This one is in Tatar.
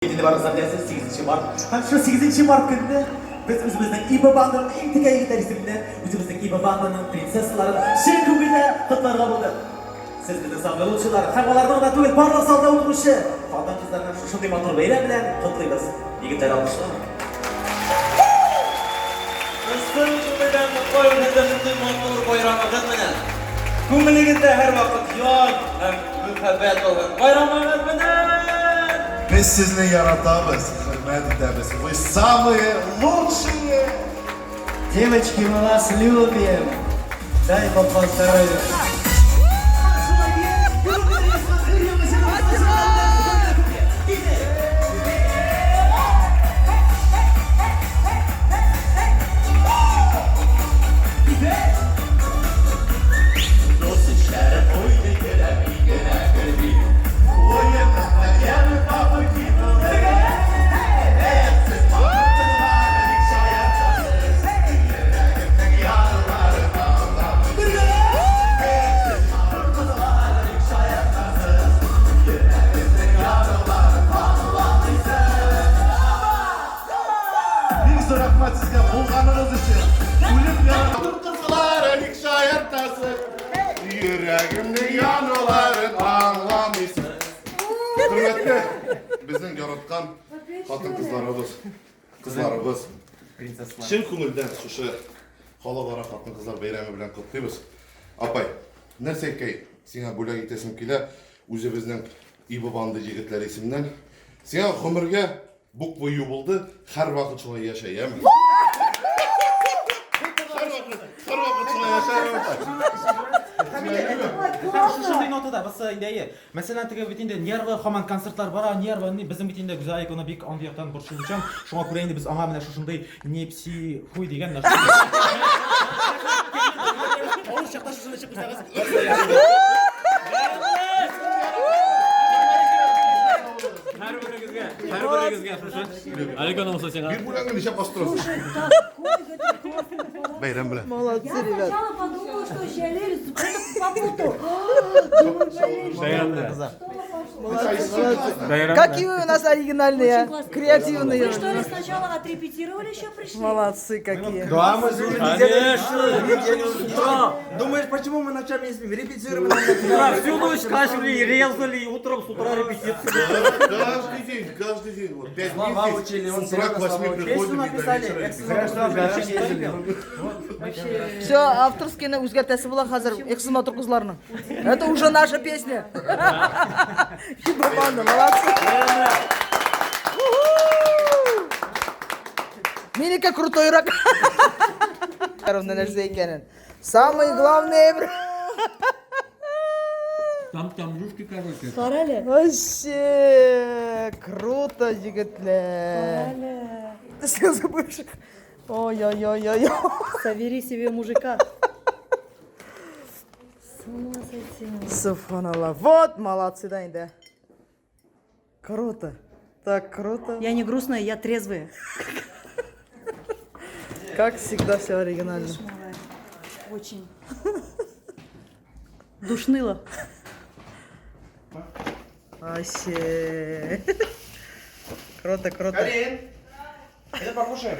Инде барыгыз да беләсез, 8 март. Һәм шул 8 март көнне без үзебезнең Иба банданың иң текә егетләр исеменнән үзебезнең Иба банданың принцессаларын чын күңелдән котларга булдык. Сез безнең самый лучшийлар һәм аларны гына түгел, барлык залда утыручы хатын-кызларны шушындый матур бәйрәм белән котлыйбыз. Егетләр, алкышлар. Ысын күңелдән котлыйм сезне шундый матур байрамыгыз белән. Күңелегездә һәрвакыт яз һәм мәхәббәт булсын. Байрамыгыз белән! Без сезне яратабыз, хөрмәт итәбез. Вы самые лучшие! Девочки, мы вас любим! Дай Бог вам здоровья! Бик зур рәхмәт сезгә булганыгыз өчен. Үлеп яратам. Кызлары бик шаяртасың. Йөрәгемнең януларын аңламыйсың. Хөрмәтле безнең яраткан хатын-кызларыбыз, кызларыбыз. Чын күңелдән шушы халыкара хатын-кызлар бәйрәме белән котлыйбыз. Апай, нәрсәкәй сиңа бүләк итәсем килә үзебезнең Иба банды егетләре исеменнән. Сиңа гомергә Буква Ю булды, һәрвакыт шулай яшә, яме? Һәрвакыт, һәрвакыт шулай яшә, Шушындый нотада бусы инде әйе. Мәсәлән, теге бит инде нервы һаман концертлар бара, нервы, ни безнең бит инде Гүзәл икона бик андый яктан борчылучан. Шуңа күрә инде без аңа менә шушындый не пси хуй дигән нәрсә. Авыр чакта шушыны эчеп куйсагыз. Һәрберегезгә, һәрберегезгә шушы. Аликон булса сиңа. Бир бүләкне ничә бастырасың? Слушай, такой это классный подарок. Бәйрәм белән. Молодцы, Я ребят. сначала подумала, что Жалель это попутал. Думаю, блин, Бәйрәм белән. что пошло. Молодцы, молодцы. Бәйрәм Какие вы у нас оригинальные, Очень классно. креативные. Вы что ли сначала отрепетировали, еще пришли? Молодцы какие. Да, мы же уже неделю, Конечно. неделю уже не спим. Думаешь, почему мы ночами не спим? Репетируем. Да, всю ночь кашляли, резали, и утром с утра репетиция. Каждый день, каждый день. Вот пять Слова дней учили, здесь, он с утра к серьезно 8 слова учил. приходим Песню и до написали, вечера. Все, авторскийны үзгәртәсе була хәзер эксыз матур кызларның. Это уже наша песня. Ибабанда, молодцы. Уху! Минеке крутойрак. Ровно нәрсә икәнен. Самый главный бер. Там там русский, короче. Карале. Вообще круто, егетләр. Слезы бывших. Ой-ой-ой-ой. Собери себе мужика. С ума сойти. Субханалла. Вот молодцы, да, инде. Круто. Так круто. Я не грустная, я трезвая. Как всегда, все оригинально. Очень. Душныло. Вообще. Круто, круто. Карин, это покушаем.